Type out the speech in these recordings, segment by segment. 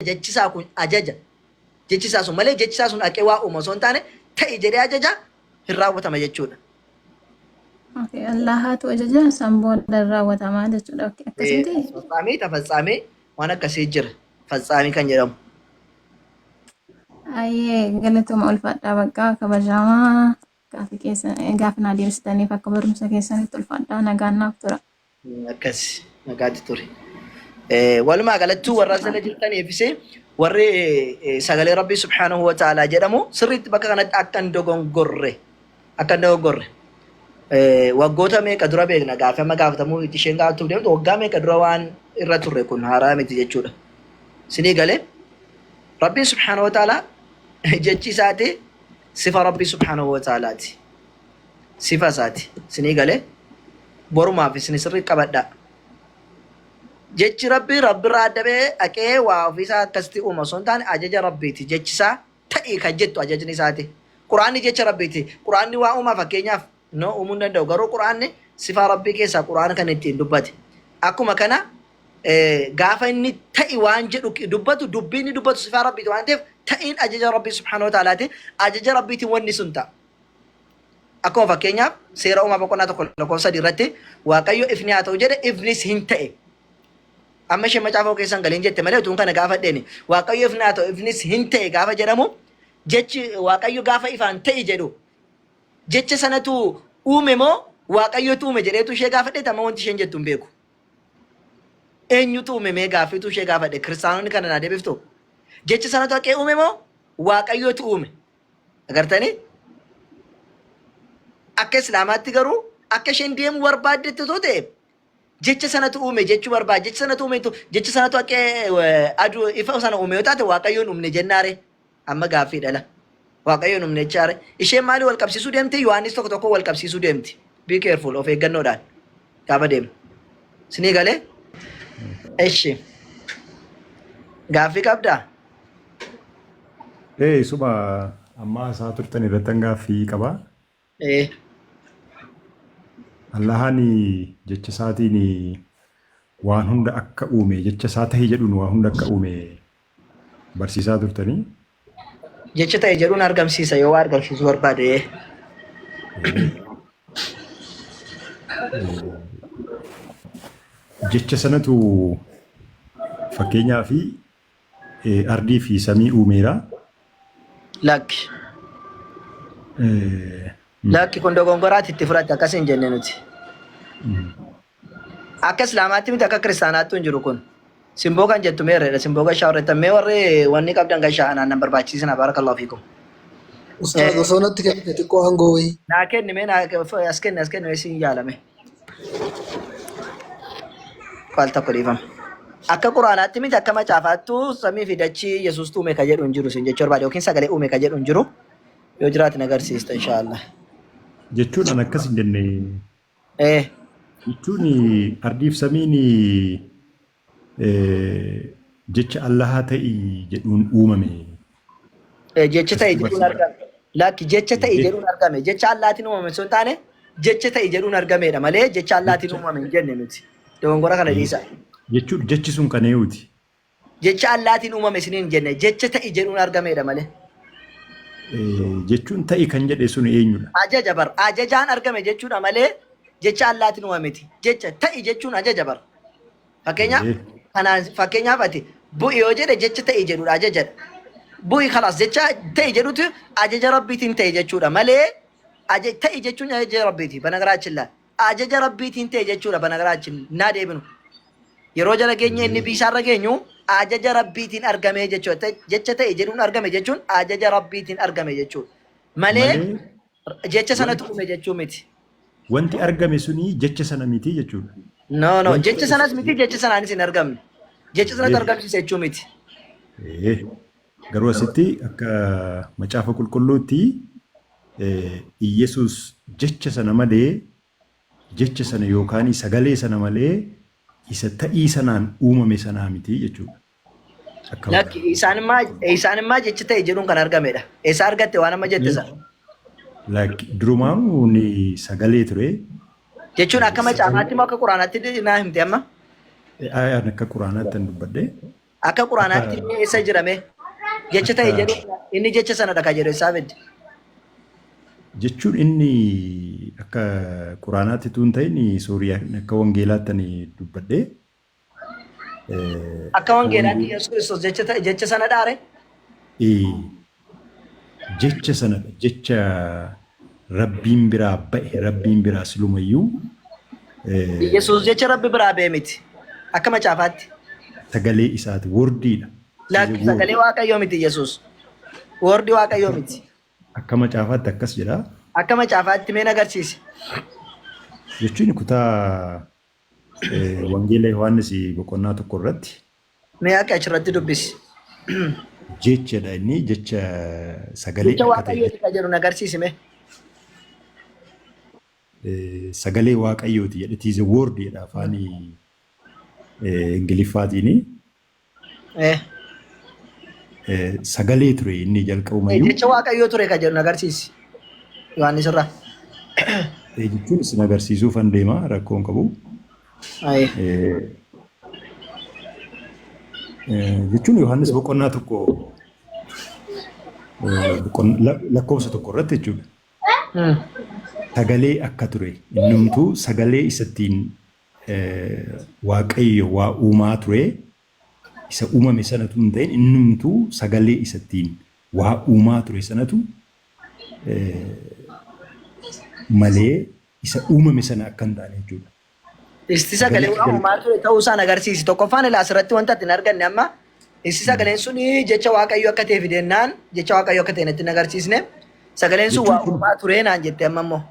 Jechi isaa kun ajaja. Jechi isaa sun malee jechi isaa sun dhaqee waa uuma osoo hin taane ta'i jedhee ajaja hin raawwatama jechuudha. Okay, Allahaatu ajaja san booda hin raawwatamaa jechuudha. Okay, akkas miti? Asfatsaamii tafatsaamii waan akkasii jira. Fatsaamii kan jedhamu. Ayyee galatuma ulfaadhaa bakka kabajamaa gaaffii keessa gaaffii naa deebisitaniif akka barumsa keessanitti ulfaadhaa nagaan naaf tura. Akkas nagaatti ture. Walumaa galattuu warra as jala jirtaniifis warri sagalee Rabbii subhaanahu wa ta'aalaa jedhamu sirriitti bakka kanatti akka hin dogongorre akka hin dogongorre waggoota meeqa dura beekna gaaffii amma gaafatamuu isheen gaafattuuf deemtu waggaa meeqa dura waan irra turre kun haaraa miti jechuudha. Sinii galee Rabbiin subhaanahu wa ta'aalaa jechi isaati sifa Rabbii subhaanahu wa ta'aalaati. Sifa isaati. Isinii galee? Borumaaf isin sirrii qabadhaa. Jechi Rabbii Rabbirraa adda ba'ee dhaqee waa ofiisaa akkasitti uuma osoo hin taane ajaja Rabbiiti. Jechi isaa ta'i kan jettu ajajni isaati. Qur'aanni jecha Rabbiiti. Qur'aanni waa uumaa fakkeenyaaf no uumuu hin danda'u. Garuu Qur'aanni sifaa Rabbii keessaa Qur'aana kan ittiin dubbate. Akkuma kana gaafa inni ta'i waan jedhu dubbatu dubbii inni dubbatu sifaa Rabbiiti waan ta'eef ta'iin ajaja Rabbii subhaanahu wa ta'alaati. Ajaja Rabbiitiin wanni sun ta'a. Akkuma fakkeenyaaf seera uumaa boqonnaa 1 lakkoofsa 3 irratti Waaqayyo ifni haa ta'u jedhe ifnis hin ta'e. Amma isheen macaafa koo keessa hin galiin jette malee utuun kana gaafadheeni. Waaqayyo ifni haa ta'u ifnis hin ta'e gaafa jedhamu jechi Waaqayyo gaafa ifaan ta'i jedhu jecha sanatu uume moo Waaqayyotu uume jedheetu ishee gaafadheeti amma wanti isheen jettu hin beeku. Eenyutu uume mee gaaffiitu ishee gaafadhe kiristaanonni kana naa deebiftu. Jecha sanatu haqee uume moo Waaqayyotu uume? Agartanii? Akka Islaamaatti garuu akka isheen deemuu barbaaddetti otoo ta'e jecha sanatu uume jechuu barbaade jecha sanatu uume jecha sanatu akka aduu ifa sana uume yoo taate Waaqayyoon uumne jennaare amma gaaffii dhala. Waaqayyoon uumne jechaare isheen maali wal qabsiisuu deemti Yohaannis tokko tokko wal qabsiisuu deemti. Be careful of eeggannoodhaan gaafa deemu. Sinii galee? Eshi. Gaaffii qabdaa? Ee isuma amma haasaa turtan irrattan gaaffii qaba. Ee. Allahaan jecha isaatiin waan hunda akka uume jecha isaa tahi jedhuun waa hunda akka uume barsiisaa turtanii. Jecha ta'e jedhuun argamsiisa yoo waa argamsiisuu barbaade. Jecha sanatu fakkeenyaa fi Ardii fi samii uumeera. Lakki. Lakki kun dogongoraati itti fudhatte akkas hin jenne nuti. Akka islaamaatti miti akka kiristaanaatti hin jiru kun. Simboo kan jettu meerreedha. Simboo gashaa warreettan mee warri wanni qabdan gashaa anaan nan barbaachisina baarakallahu fiikum. Ustaaz osoo natti kennite xiqqoo aangoo wayii. Naa kenni mee naa as kenni as kenni mee siin yaalame. Qaal tokko dhiifama. Akka Quraanaatti miti akka macaafaattu samii fi dachii Yesuustu uume ka jedhu hin jiru isin jechuu barbaade yookiin sagalee uume ka jedhu hin jiru. Yoo jiraate na agarsiista inshaallah. Jechuun an akkas hin jenne. Eh, Jechuun ardiif samiin Jecha Allahaa ta'i jedhuun uumame. Jecha ta'i Akkasitti jedhuun barsiisa. argame. Lakki jecha ta'i jedhuun argame. Jecha Allahaatiin uumame osoo hin taane jecha ta'i jedhuun argameedha malee jecha Allahaatiin Jecha uumame hin jenne nuti. Dogongora kana dhiisa. jechuun jechi sun kan eeyuuti. Jecha Allahaatiin uumame isiniin hin jenne jecha ta'i jedhuun argameedha malee. Jechuun ta'i kan jedhe sun eenyudha? Ajaja bar ajajaan argame jechuudha malee jecha Allahaatiin uumame miti. Jecha ta'i jechuun ajaja bar. Fakkeenyaaf Ee. kanaan fakkeenyaaf ati bu'i yoo jedhe jecha ta'i jedhudha ajajadha. Bu'i kalaas jecha ta'i jedhutu ajaja rabbiitiin ta'e jechuudha malee ta'i jechuun ajaja rabbiiti banagaraachin laa ajaja rabbiitiin ta'e jechuudha banagaraachin naa deebinu. Yeroo jala geenye inni biisaarra geenyu ajaja rabbiitiin argame jechuudha. Jecha ta'e jedhuun argame jechuun ajaja rabbiitiin argame jechuudha. Malee Malee jecha sanatu wanti uume jechuu miti. Wanti argame suni jecha sana miti jechuudha. No, no, Wanti jecha ta'e sanas miti, jecha sanaanis hin argamne. Jecha sanatu argamsiise jechuu miti. Eh, Garuu asitti akka macaafa qulqulluutti Iyyasuus jecha sana malee jecha sana yookaan sagalee sana malee isa ta'ii sanaan uumame sanaa miti jechuudha. Akka Lakki isaanimmaa isaanimmaa jecha ta'e jedhuun kan argamedha. Eessaa argatte waan amma jette sana? Lakki durumaanuu ni sagalee ture. Jechuun akka macaafaatti moo akka quraanaatti naa himte amma? Ayaan akka quraanaatti kan dubbadhe. Akka Akka Quraanaatti inni eessa jirame? Jecha ta'e akka jedhu inni jecha sanadha kan jedhu eessaa fidde? Jechuun inni akka Quraanaatti utuu hin ta'in sooriyaa akka wangeelaatti ani dubbadhe. Akka Akka wangeelaatti wangee Yesuus Kiristoos jecha ta'e jecha sana dhaare? Jecha sanadha. Jecha Rabbiin biraa ba'e Rabbiin biraa silumayyuu Yesuus jecha Rabbi biraa ba'e miti. Akka macaafaatti. Sagalee isaati. Wordiidha. It is a Lakki word. sagalee Waaqayyoo miti Yesuus. Wordi Waaqayyoo miti. Akka macaafaatti akkas jedha. Akka macaafaatti mee agarsiisi. Jechuun kutaa Wangeela Yohaannis boqonnaa 1 irratti. Mee akka achirratti dubbisi. Jechadha inni jecha sagalee Jecha akka ta'e. Waaqayyooti kan jedhu agarsiisi mee. Sagalee Waaqayyooti jedha. It is a word jedha afaan Ingiliffaatiini. Sagalee ture inni jalqabumayyuu. Jecha Waaqayyoo ture kan jedhu agarsiisi. Yohaannis irraa. Jechuun isin agarsiisuufan deema rakkoo hin qabu. Jechuun Yohaannis boqonnaa 1 lakkoofsa 1 irratti jechuudha. Sagalee akka ture innumtuu sagalee isattiin Waaqayyo waa uumaa ture isa uumame sanatu hin ta'in innumtuu sagalee isattiin waa uumaa ture sanatu malee isa uumame sana akka hin taane jechuudha. Isti sagalee Sagalichi waa uumaa ture ta'uu isaan agarsiisi. Tokkoffaan ilaa asirratti wanta ati hin arganne amma isti sagaleen sun jecha Waaqayyo akka ta'e fidennaan jecha Waaqayyo akka ta'e natti hin agarsiisne. Sagaleen sun Jechuun waa kun uumaa ture naan jette amma immoo.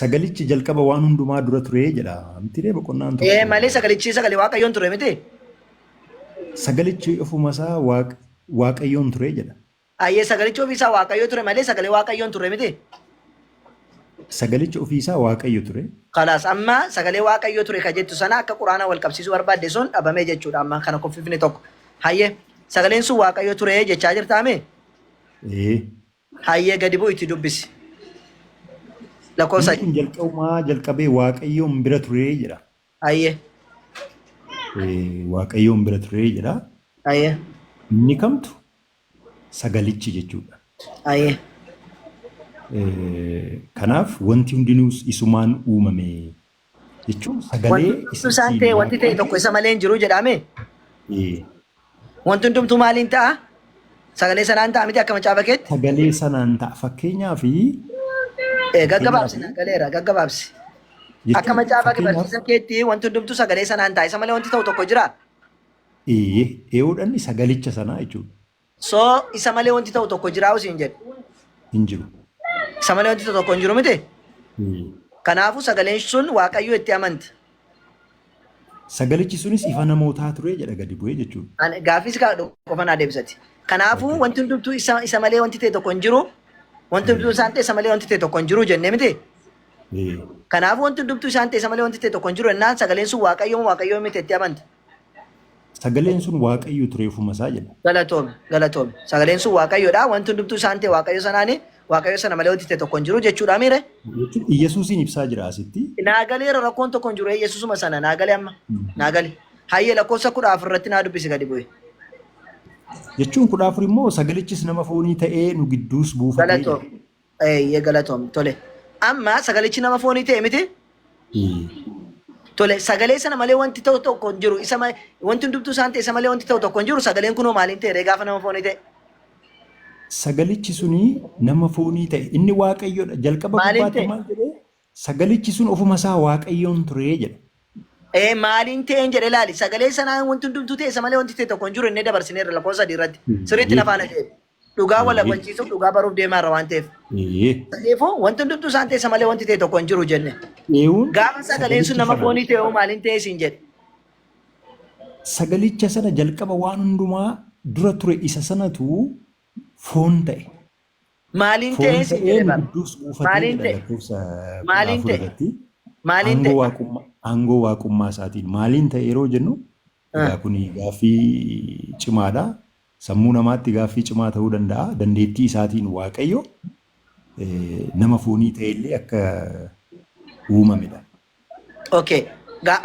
Sagalichi jalqaba waan hundumaa dura ture jedha. Mitiree boqonnaan Ee 1. malee sagalichi sagalee Waaqayyoon ture miti. Sagalichi ofuma isaa Waaqayyoon ture jedha. Ayyee sagalichi ofii isaa Waaqayyo ture malee sagalee Waaqayyoon ture miti. Sagalichi ofii isaa Waaqayyo ture. Kalaas amma sagalee Waaqayyo ture ka jettu sana akka Quraana wal qabsiisuu barbaadde sun dhabamee jechuudha amma kana kuffifne tokko. Hayyee sagaleen sun Waaqayyo ture jechaa jirtaame? Ee. Hayyee gadi bu'i itti dubbisi. Lakkoofsa. Inni kun jalqabumaa jalqabee Waaqayyoon bira ture jedha. Hayyee. Waaqayyoon bira ture jedha. Hayyee. Inni kamtu sagalichi jechuudha. Hayyee. Kanaaf wanti hundinuus isumaan uumame jechuun Wanti sagalee hundumtuu isaan isattiin ta'e wanti ta'e tokko isa malee hin jiru jedhame. Ee. Wanti hundumtuu maaliin ta'a? Sagalee sanaan ta'a miti akka macaafa keetti? Sagalee sanaan ta'a. Fakkeenyaaf Gaggabaabsi naa galeera gaggabaabsi. Akka jechuun macaafa fakkeenyaaf barsiisa keetti wanti hundumtuu sagalee sanaan ta'a. Isa malee wanti ta'u tokko jira. Ee, ee'uudhaan sagalicha sanaa jechuudha. So isa malee wanti ta'u tokko jiraa usiin jedhe. Hin jiru. Isa malee wanti ta'u tokko hin jiru miti. Ee. Kanaafuu sagaleen sun Waaqayyo itti amanta. Sagalichi sunis ifa namootaa ture jedha gadi bu'ee jechuudha. Ani gaaffii si kaadhu qofa naa deebisati. Kanaafuu Okay. wanti hundumtuu isa, isa malee wanti ta'e tokko hin jiru. Wanti hundumtuu isaan ta'e isa malee wanti ta'e tokko hin jiru jennee miti. Ee. Kanaafuu wanti hundumtuu isaan ta'e isa malee wanti ta'e tokko hin jiru jennaan sagaleen sun Waaqayyo moo Waaqayyo miti itti amanta. Sagaleen sun Waaqayyo ture ofuma isaa jedha. Galatoomi, galatoomi. Sagaleen sun Waaqayyoodha. Wanti hundumtuu isaan ta'e Waaqayyo sanaani. Waaqayyo sana malee wanti ta'e tokko hin jiru jechuudha miire. Jechuun Iyyasuusiin ibsaa jira asitti. Naa galeera rakkoon tokko hin jiru. Yesuusuma sana naa gale amma. Naa gale. Hayyee lakkoofsa 14 irratti naa dubbisi gadi bu'e. Jechuun 14 immoo sagalichis nama foonii ta'ee nu gidduus buufatee jedha. Galatoomi. Eeyyee galatoom. Tole. Amma sagalichi nama foonii ta'e miti? Tole sagalee sana malee wanti ta'u tokko hin jiru. Isa wanti hundumtuu isaan ta'e isa malee wanti ta'u tokko hin jiru. Sagaleen kunoo maaliin ta'e ree gaafa nama foonii ta'e? Sagalichi suni nama foonii ta'e. Inni Waaqayyodha. Jalqaba Maaliin gubbaatti ta'e? maal jedhee? Sagalichi sun ofuma isaa Waaqayyoon ture jedha. Ee maaliin ta'een jedhe ilaali. Sagalee sanaan wanti hundumtuu ta'e isa malee wanti ta'e tokko hin jiru inni dabarsineerra lakkoofsa 3 irratti. Sirriitti na faana deemi. Dhugaa wal hubachiisuuf dhugaa baruuf deemaa irra waan ta'eef. Kanaafuu wanti hundumtuu isaan ta'e isa malee wanti ta'e tokko hin jiru jenne. Eewuun Gaafa sagaleen sun sagalicha nama sana foonii ta'e hoo maaliin ta'e siin jedhe. Sagalicha sana jalqaba waan hundumaa dura ture isa sanatu foon ta'e. Maaliin Foon ta'e siin ta'ee jedhe nu bara. gidduus buufatee Maaliin jedha ta'e? lakkoofsa kudha Maaliin afur ta'e? irratti. Maaliin Aangoo ta'e? waaqummaa aangoo waaqummaa isaatiin maaliin ta'e yeroo jennu egaa kun gaaffii cimaadha. Sammuu namaatti gaaffii cimaa ta'uu danda'a. Dandeettii isaatiin Waaqayyo nama foonii ta'e illee akka uumamedha. Okay.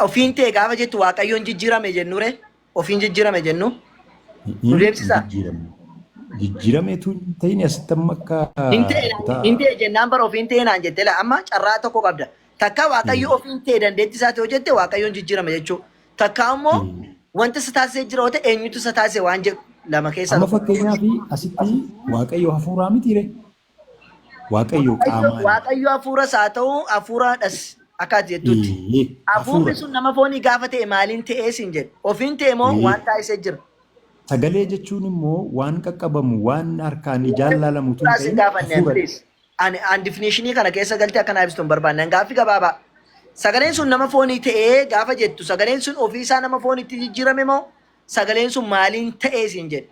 Ofiin ta'e gaafa jettu Waaqayyoon jijjiirame jennure? Ofiin jijjiirame jennu? Nu Hin deemsisaa? jijjiiramne. Jijjiirameetu hin ta'in asitti amma akka Hin ta'e kutaa hin ta'e jennaan bara ofiin ta'e naan jette laa amma carraa tokko qabda. Takkaa Waaqayyo ofiin ta'e dandeettii isaati yoo jette Waaqayyoon jijjiirame jechuudha. Takkaa immoo wanta isa taasisee jira yoo ta'e eenyutu isa taasise waan jedhu lama keessaa Amma tokko. fakkeenyaaf asitti Waaqayyo hafuuraa mitiire? Waaqayyo Waaqayyo qaamaan. Waaqayyo hafuuras haa ta'u hafuuraadhas akka ati jettutti. Ee, Hafuurri hafuura. sun nama foonii gaafa ta'e maaliin ta'ee siin jedhe. Ofiin ta'e moo Ee, waan taasisee jira? Sagalee jechuun immoo waan qaqqabamu, waan harkaan ijaan laalamu utuu hin Hafuuraa sin ta'in gaafanne hafuuradha. please. Ani an definitionii kana keessa galtee akka naa ibsitu hin barbaanne. An gaaffii gabaabaa. Sagaleen sun nama foonii ta'ee gaafa jettu sagaleen sun ofii isaa nama fooniitti jijjiirame moo sagaleen sun maaliin ta'ee siin jedhe.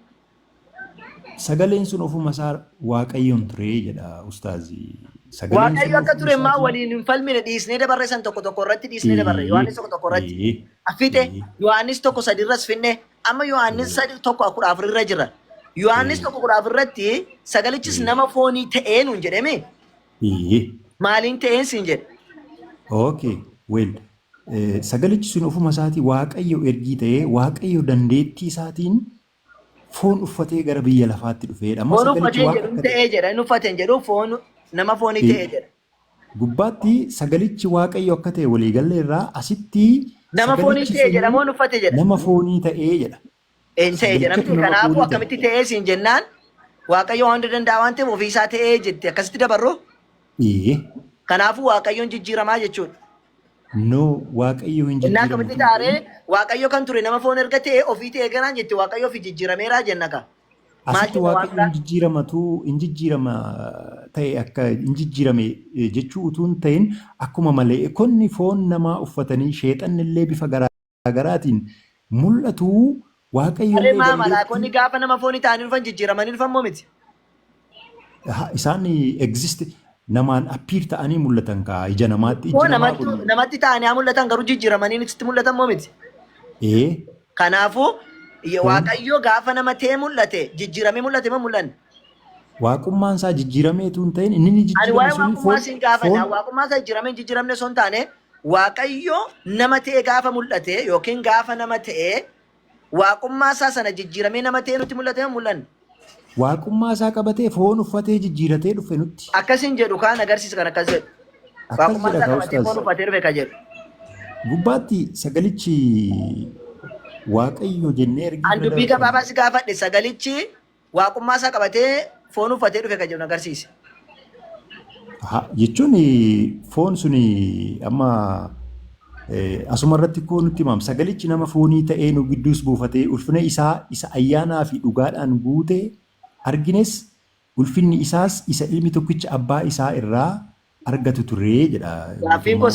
Sagaleen sun ofuma isaa Waaqayyoon ture jedha ustaazi. Sagaleen sun Waaqayyo akka ofuma ture maa isaatiin waliin hin falmine dhiisnee dabarre san tokko tokko irratti dhiisnee dabarre ee Yohaannis tokko tokko irratti ee fixe ee Yohaannis tokko sadi irras finne amma Yohaannis ee sadi tokko 14 irra jira. Yohaannis ee tokko 14 irratti sagalichis ee nama foonii ta'ee nuun jedheme ee maaliin ta'een siin jedhe. Okay, well, sagalichi sun ofuma isaatii Waaqayyo ergii ta'ee Waaqayyo dandeettii isaatiin foon uffatee gara biyya lafaatti dhufeedha. Amma Foon sagalichi uffatee waaqa jedhu akka ta'e ta'ee jedha. Inni uffate hin jedhu foon nama foonii ta'ee jedha. Gubbaatti sagalichi Waaqayyo akka ta'e walii galle irraa asitti Nama foonii sagalichi ta'e jedha suni moo hin uffate jedha? nama foonii ta'ee jedha. Hin ta'e jedha Sagalichatu miti. nama Kanaafuu foonii ta'e. akkamitti ta'ee siin jennaan Waaqayyo waan hunda danda'a waan ta'eef ofii isaa ta'ee jette akkasitti dabarru. Ee. Kanaafuu Waaqayyoon jijjiiramaa jechuudha. No, Waaqayyo hin Innaa jijjiiramu akkamitti utuu hin taaree ta'in Waaqayyo kan ture nama foon erga ta'e ofii ta'e ganaan jette Waaqayyo ofii jijjiirameeraa jenna ka. Maal asitti jenna waan Waaqayyo biraa? hin jijjiiramatu hin jijjiirama ta'e akka hin jijjiirame jechuu utuu hin ta'in akkuma maleekonni foon namaa uffatanii sheexanni illee bifa garaa garaatiin mul'atu Waaqayyo Malee illee maa malaakonni dandeettii gaafa nama foonii ta'anii dhufan jijjiiramanii dhufan moo miti? Isaan exist namaan appear ta'anii mul'atan kaa ija namaatti Moo ijji namaa namatti kun namatti ta'anii haa mul'atan garuu jijjiiramanii sitti mul'atan moo miti? Ee. Kanaafuu Foon Waaqayyo gaafa nama ta'ee mul'ate jijjiiramee mul'ate moo mul'anne? Waaqummaan isaa jijjiiramee utuu hin ta'in inni inni Ani jijjiirame waa'ee suni waaqummaa foon siin gaafanne. foon Waaqummaa isaa jijjiiramee hin jijjiiramne osoo hin taane Waaqayyo nama ta'ee gaafa mul'ate yookiin gaafa nama ta'e waaqummaa isaa sana jijjiiramee nama ta'ee nutti mul'ate moo hin mul'anne? Waaqummaa isaa qabatee foon uffatee jijjiiratee dhufe nutti. Akkas hin jedhu kaan agarsiisa kan akkas jedhu. Akkas Waaqummaa jedha isaa kaa qabatee ustaaz. foon uffatee dhufe kan jedhu. Gubbaatti sagalichi Waaqayyo jennee ergii An bira dubbii dabarfanne. gabaabaa si gaafadhe sagalichi waaqummaa isaa qabatee foon uffatee dhufe kan jedhu na agarsiise. Ha, jechuun foon suni amma asuma irratti koo nutti himam. Sagalichi nama foonii ta'ee nu gidduus buufatee ulfina isaa isa ayyaanaa fi dhugaadhaan guute argines ulfinni isaas isa ilmi tokkicha abbaa isaa irraa argatu ture jedha Gaaffiin koo guutummaa.